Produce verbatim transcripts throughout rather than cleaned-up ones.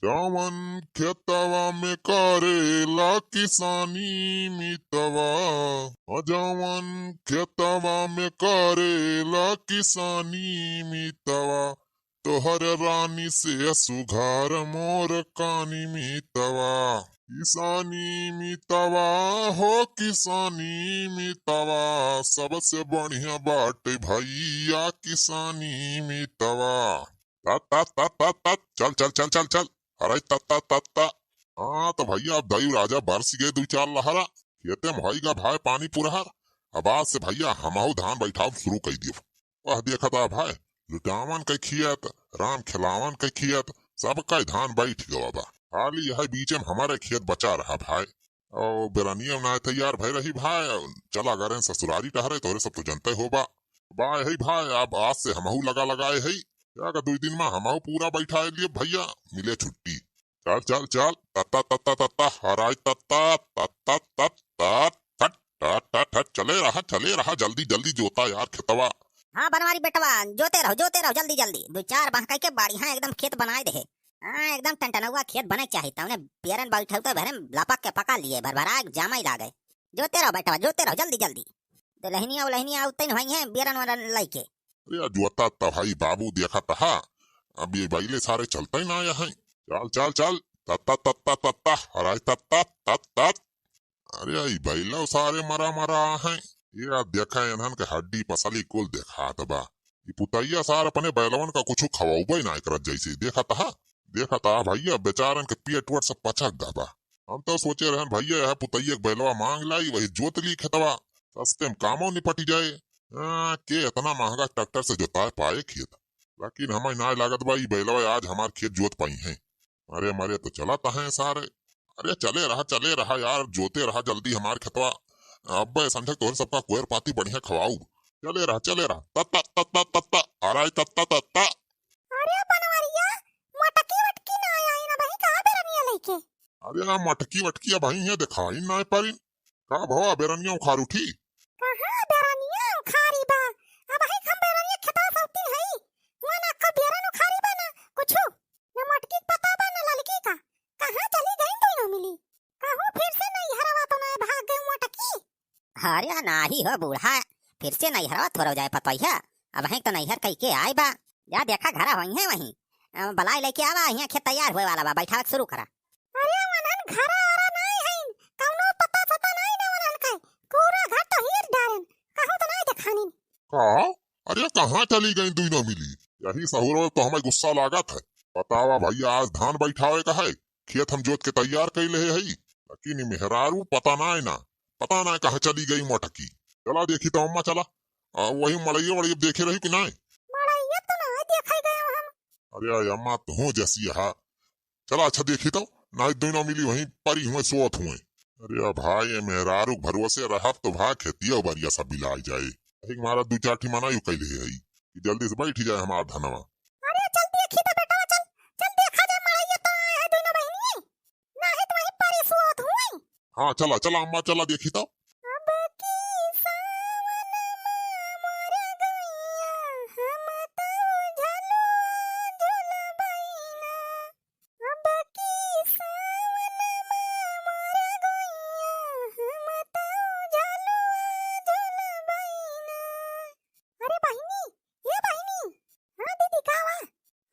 जवन खेतवा में करेला किसानी मितवा, जवन खेतवा में करेला किसानी मितवा, तोहर रानी से सुघर मोर कानी मितवा। किसानी मितवा हो किसानी मितवा, सबसे बढ़िया बाटे भैया किसानी मितवा। तात, तात, तात, तात, तात, चल, चल, चल, चल, चल। अरे तात, तात, तात, तात। हाँ, तो भैया, अब दई राजा बरस गए दुई चार लहरा, खेते में होई गा भाई पानी पुरहर। अब आज से भैया हमहू धान बैठाव शुरू कई दियो। वह देखत आ भाई, लुटावन के खेत, राम खेलावन के खेत, सबका धान बैठ गवा बा। खाली यह बीचे में हमारे खेत बचा रहा भाई। और बेरनिया ना तैयार भय रही भाई, चला गरे ससुरारी टहरे, तोरे सब तो जनते हो बा। बा यही भाई, अब आज से हमहू लगा लगाए है, या का दुई दिन में हमहू पूरा बैठा लिए भैया, मिले छुट्टी। चल, चल, चल, तत्ता, तत्ता, तत्ता, हराई तत्ता, तत्ता, तत्ता, हट, हट, हट, हट, चले रहा, चले रहा, जल्दी, जल्दी जोता यार खेतवा। हाँ, बनवारी बेटवा, जोते रहो, जोते रहो, जल्दी, जल्दी। दुई चार बाह कई के बढ़िया एकदम खेत बनाए दे। हाँ, एकदम टनटनौआ खेत बने चाही, तउने बेरन बैठौते भरे लपक के पका लिए, भरभरा के जामा ही लागे। जोते रहो बेटवा, जोते रहो, जल्दी, जल्दी। दुलहनिया उलहनिया आउते न होई हैं, बेरन वरन लइके। अरे, जोता तो भाई बाबू देखत हा, अब ये बैले सारे चलते ना आया है। चल, चल, चल, तत्ता, तत्ता, तत्ता, हराई तत्ता, तत, तत। अरे, ई बैलो सारे मरा मरा हैं। ये देखा, इन्हन के हड्डी पसली कुल देखात बा। ई पुतैया सार अपने बैलवन का कुछ खवाउबे ना करत जैसे। देखत हा, देखत हा भैया, बेचारन के पेट वेट सब पचक गा बा। हम तो सोचे रहन भैया, यह पुतैया के बैलवा मांग लाई, वही जोत ली खेतवा, सस्ते में कामो निपट जाए। हाँ, के इतना महंगा ट्रैक्टर से जोताए पाए खेत, लेकिन हमें ना लागत बा ई बैलवा आज हमार खेत जोत पाई हैं। अरे मरे तो चलत हैं सारे। अरे चले रहा, चले रहा यार, जोते रहा जल्दी हमार खेतवा। अब्बे संझक तोहरे सबका कोयर पाती बढ़िया खवाऊ। चले रहा, चले रहा। तत्ता, तत्ता, तत्ता, अराई तत्ता, तत्ता। अरे बनवरिया, मटकी वटकी ना आई ना बही, कहाँ बेरनिया लइके? अरे आ मटकी वटकी अब ही है, दिखाई ना पारिन। का भवा, बेरनिया उखार उठी? कहाँ बेरनिया उखारी बा? अब ही हम बेरनिया खेतवा सौती हई। हुआ ना को बेरन उखारी बा ना कुछु। ना मटकी पता बा ना ललकी का। कहाँ चली गई दोनों मिली? कहूँ फिर से नैहरवा तो ना भाग गई मटकी? अरे नाही हो बूढ़ा, फिर से नैहरवा थोड़ा जाए पतैया। अब ही तो नैहर कई के आए बा। जा देखा घरा होई है वहीं। अ, बलाई लेके आवा, यहाँ खेत तैयार हुए वाला बा, बैठावे के शुरू करा। अरे वनन घरा आरा नाई हईन, कौनो पता सता नाई ना वनन के, पूरा घर तो हीर डारेन, कहूँ तो नाई देखानीन। का? अरे कहाँ चली गई दुइनो मिली? यही सहुरो तो हमें गुस्सा लागत है। बतावा भैया, आज धान बैठावे का है, खेत हम जोत के तैयार कर ले है, लेकिन ई मेहरारू पता नाई ना, पता नाई कहाँ चली गई मटकी। चला देखी तो अम्मा, चला। आ, वही मड़ैया वड़ैया देखे रही कि नाई? मड़ैया तो नाई देखे गए हम। अरे अम्मा, तू जैसी हा, चला, अच्छा देखी तो, नाई दुइनो मिली वहीं परी हुए, सोत हुए। अरे भाई, ये मेहरारू के भरोसे रहब तो भाई खेतिया बरिया सब बिलाइ जाए। यही मारा दुई चार ठी मना यू कैले है कि जल्दी से बैठ जाए हमार धनवा। अरे चल देखी तो बेटवा, चल, चल देखा जाए, मड़ैया तो आए है दुइनो बहिनी, नाही तो वहीं परी सोत हुए। हाँ, चला, चला अम्मा, चला देखी तो। अब की सावन मा मोर गैया, हम तो झलुआ झुलबैना। अब की सावन मा मोर गैया, हम तो झलुआ झुलबैना। अरे बहिनी, ए बहिनी। हाँ दीदी, का बा?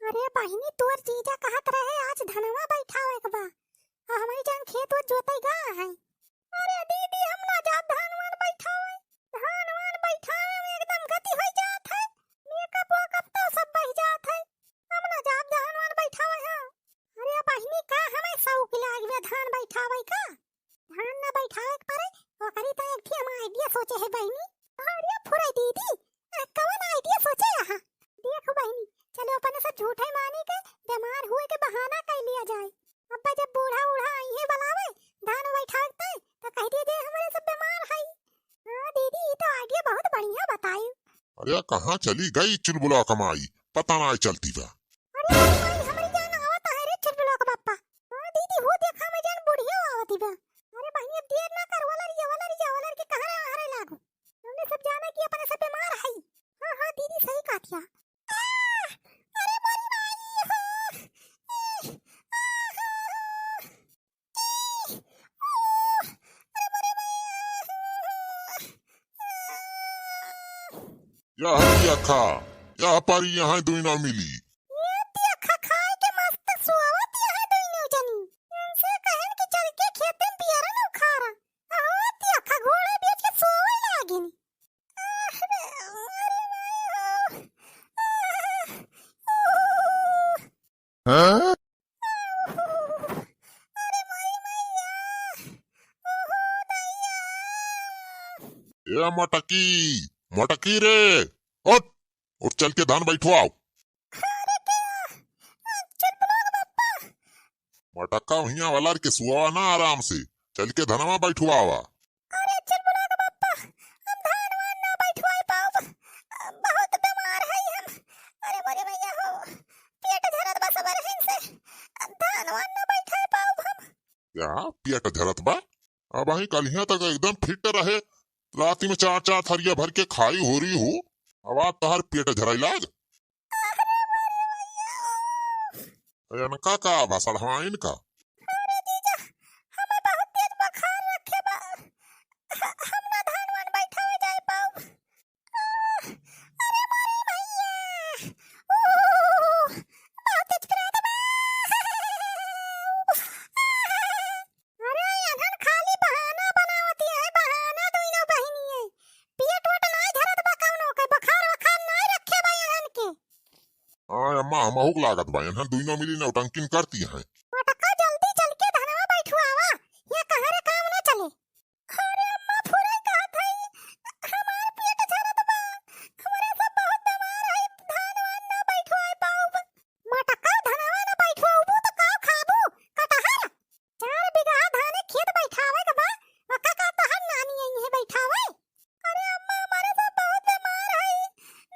अरे बहिनी, तोर जीजा कहत रहे आज धनवा बैठावे के बा, आ हमरी जान खेत ओत जोते गा है। अरे दीदी, हम ना जाब धान वान बैठावे, धान वान बैठावे में एकदम गति होइ जात है, मेकअप वेकअप तो सब बह जात है, हम ना जाब धान वान बैठावे है। अरे बहिनी, का हमें शौक लाग बे धान बैठावे का? धान ना बैठावे के परे, ओकरी तो एक ठे हम idea सोचे है बहिनी। अरे फुरै दीदी, आ कवन idea सोचे यहाँ? देखो बहिनी, चलो अपने सब झूठे मानी के बीमार हुए के बहाना कर लिया जाए। अब जब बूढ़ा उढ़ा आई है बुलावे, धान बैठावे के, तो कह दिया जाए हमारे सब बीमार है। हाँ दीदी, ये तो idea बहुत बढ़िया बताई। अरे कहाँ चली गई चुलबुला कमाई, पता ना चलती बा। अरे अरे माई, हमरी जान आवत है रे चुलबुला के बापा। हाँ दीदी, हो देखा मैं जान बुढ़ियो आवत ही बा। अरे बहिनी, अब देर ना कर, वलर जा, वलर के कहाँ रे, हरे लागू। हमने सब जाना कि अपने सब बीमार है। हाँ, हाँ दीदी, सही कहत हिया। आह, अरे मोरी माई हो। ई, आ, यह पियखा, यह परी यहाँ दुइनो मिली। ये पियखा खाए के मस्त सुआवत यहाँ दुइनो जनी। इनसे कहन कि चल के खेते में पियरन उखाड़ा। अहो पियखा घोड़ा बेच के सोवे लागिन। अरे माई हो। हाँ? अरे माई मैया। ओहो दैया। ए मटकी, मटकी रे, उठ, उठ चल के धान बैठवाओ। अरे क्या? चुलबुलाओ बप्पा। मटक्का हियाँ वाला के सुआ ना आराम से, चल के धनवा बैठवावा। अरे चुलबुलाओ बप्पा, हम धान वान ना बैठवाई पाउब, बहुत बीमार है हम। अरे मोरे मैया हो, पेट झरत बा सबरहिन से, धान वान ना बैठाई पाउब हम। क्या पेट झरत बा? अबहीं कलिया तक एकदम फिट रहे, राती में चार चार थरिया भर के खाई हो रही हो, अब आज तोहार पेट झराई लाग। अरे मोरे मैया। अरे इनका का भसड़वाइन का? अरे जीजा, हमें बहुत तेज बुखार रखे बा। ह-, हम ना धान वान बैठावे जाए पाउब। अरे मोरे मैया। ऊ, बहुत तेज पिरात बा। अरे, अनहन खाली बहाना बनावती है, बहाना दुइनो बहिनी है। पेट वेट नाई झरत बा कौनो के, बुखार वखार नाई रखे बा अनहन के। हाँ, अम्मा, हमहू के लागत बा, अनहन दुइनो मिली नौटंकिन करती हैं। मटका जल्दी चल के धनवा बैठवावा, ये कहाँ रे काम ना चले। अरे अम्मा, फुरई कहत हई, हमार पेट झरत बा, हमरे सब बहुत बीमार हई, धान वान ना बैठवाए पाउब। मटका धनवा ना बैठवाउबू त का खाबू? कटहर? चार बीघा धाने खेत बैठावे के बा, ओका का तोहार नानी आई है बैठावे? अरे अम्मा, हमरे सब बहुत बीमार हई,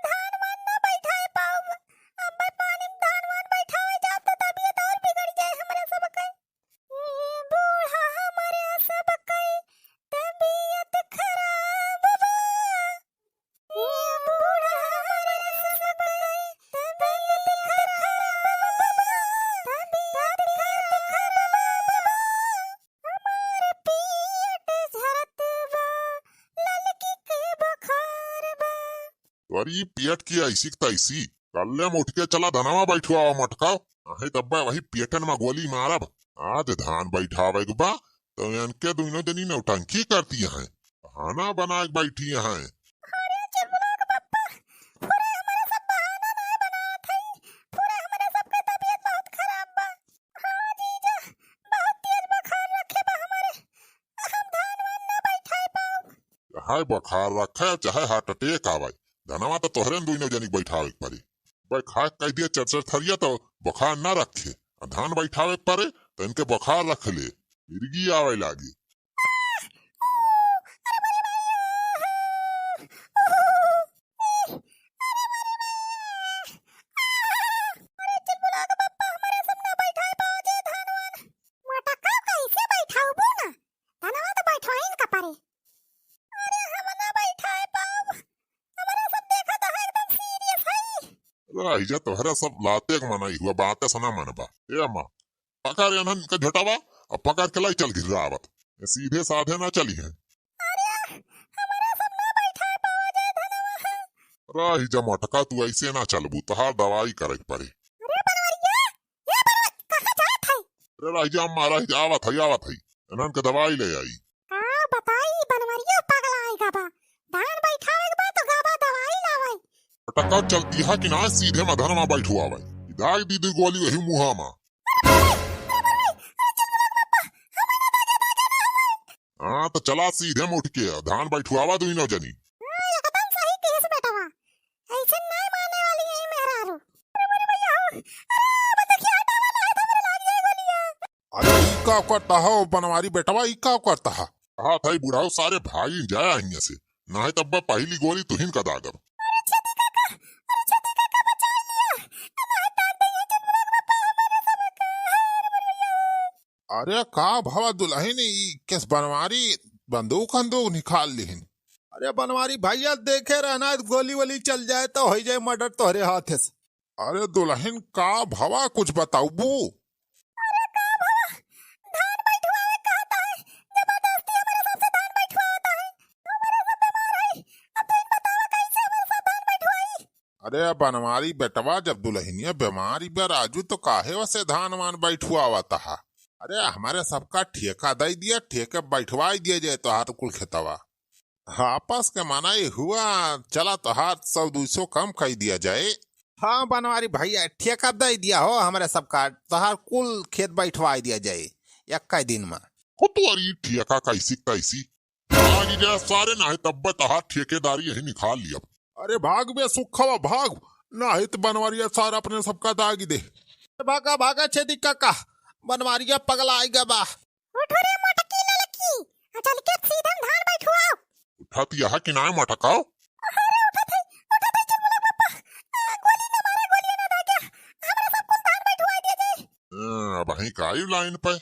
धान वान ना बैठाए पाउब। अम्मा, पानी में धान वान बैठावे जाब त तबीयत और बिगड़ जाए हमरे सब के। ए बूढ़ा हमरे सबके तबीयत खराब बा। ए बूढ़ा हमरे सबके तबीयत खराब बा। तबीयत खराब बा। हमार पेट झरत बा। ललकी के बुखार बा। तोरी पेट की ऐसी की तैसी। कल्ले में उठ के चला धनवा बैठवावा मटकाओ, नाहीं तब्बे वही पेटन में गोली मारब। आज धान बैठावे के बा, तो इनके दुइनो जनी नौटंकी करती हैं, बहाना बना के बैठी हैं। अरे चिरमुला के पप्पा, पूरे हमरे सब बहाना ना बनावत हई, पूरे हमरे सबके तबीयत बहुत खराब बा। हाँ जीजा, बहुत तेज बुखार रखे बा हमरे, हम धान वान ना बैठाई पाउब। चाहे बुखार रखे, चाहे heart attack आवे, धनवा तो तोहरे न दुइनो जनी के बैठावे के पड़ी। भाई खा के कह दिया चरचर थरिया तो बुखार ना रखे, आ धान बैठावे के पड़े तो इनके बुखार रख ले, मिर्गी आवे लागी। अरे मोरे माई, अरे मोरे माई, अरे चिरमुला के पप्पा, हमरे सब ना बैठाए पाओ जे धान वान। मोटका कैसे बैठाउबू ना? धनवा तो बैठवाइन का परे। अरे हम ना बैठाए पाउब, हमरे सब देखत है एकदम serious है। रही जा तोहरा सब लाते के मनई हुआ, बाते से ना मनबा। ए अम्मा, पकड़ एनहन के झोटावा, अब पकड़ के लाई चल घिर्रावत। ये सीधे साधे ना चली हैं। अरे, हमरा सब ना बैठा पावा जाए धनवा। रही जा मोटका, तू ऐसे ना चलबू, तोहार दवाई करे के पड़े। अरे बनवरिया, ए बनवरिया, कहाँ जात है? अरे रही जा अम्मा, रही जा, आवत है, आवत है। एनहन के दवाई ले आई। का बताई, बनवरिया पगला आई गबा। धान बैठावे के बा तो गबा दवाई लावे। मोटका चलती है कि ना सीधे में धनवा बैठवावे। दाग दी दू गोली वही मुहा में। हाँ, तो चला सीधे में उठ के, धान बैठवावा दुइनो जनी। हाँ, एकदम सही कहिस बेटवा। ऐसे नहीं माने वाली है मेहरारू। अरे मोरे भैया हो, अरे अब देखिए हटावा ना है तो मेरे लाग जाए गोलियां। अरे ई का करता हो बनवारी बेटवा, ई का करता है? कहा था ई बुढ़ाऊ सारे भाई जाया हियां से, ना है तब पहली गोली तुहिन का दागब। अरे छेदी काका, अरे छेदी काका बचा लिया, ना है तार दे ये जब लोग बता हमारे सबक। अरे का भवा दुलहिन, ई केस बनवारी बंदूक अंदूक निकाल लिहिन। अरे बनवारी भैया, देखे रहना, गोली वोली चल जाए तो होइ जाए murder तोहरे हाथे से। अरे दुलहिन, का भवा कुछ बताउबू? अरे का भवा, धान बैठवावे कहता है, जबरदस्ती हमरे सबसे धान बैठवावता है। हमरे सब बीमार है, अब तो इन बतावा कैसे हमरे सब धान अरे बनवारी बेटवा, जब दुलहिनिया बेमारी बा राजू, तो काहे वसे धान वान बैठुआवत हा? अरे हमरे सबका ठेका दइ दिया, ठेके बैठवाइ दिया जाए तोहार कुल खेतवा। आपस के मना ये हुआ, चला तोहार सौ दुइ सौ कम कइ दिया जाए। हाँ बनवारी भइया, ठेका दइ दिया हो हमरे सबका, तोहार कुल खेत बैठवाइ दिया जाए एक्कै दिन मा। हो तोरी ठेका कइसी कइसी? भागी जा सारे, नाहीं तब्बे तोहार ठेकेदारी यही निकाल लियब। अरे भाग बे सुखवा भाग, नाहीं त बनवारिया सार अपने सबका दागी दे। भागा भागा छेदी काका, बनवारिया पगलाइ गा बा। उठो रे मोटकी ललकी, आ चल के सीधन धान बैठुआओ। उठत यह कि नाहीं मोटकाओ? अरे उठत है, उठत है चुलबुला पापा। आ, गोली ना मारे, गोलियां ना दागे। हमरा सब कुल धान बैठुआइ दिया जाए। हाँ, अबहीं का आइब लाइन पे।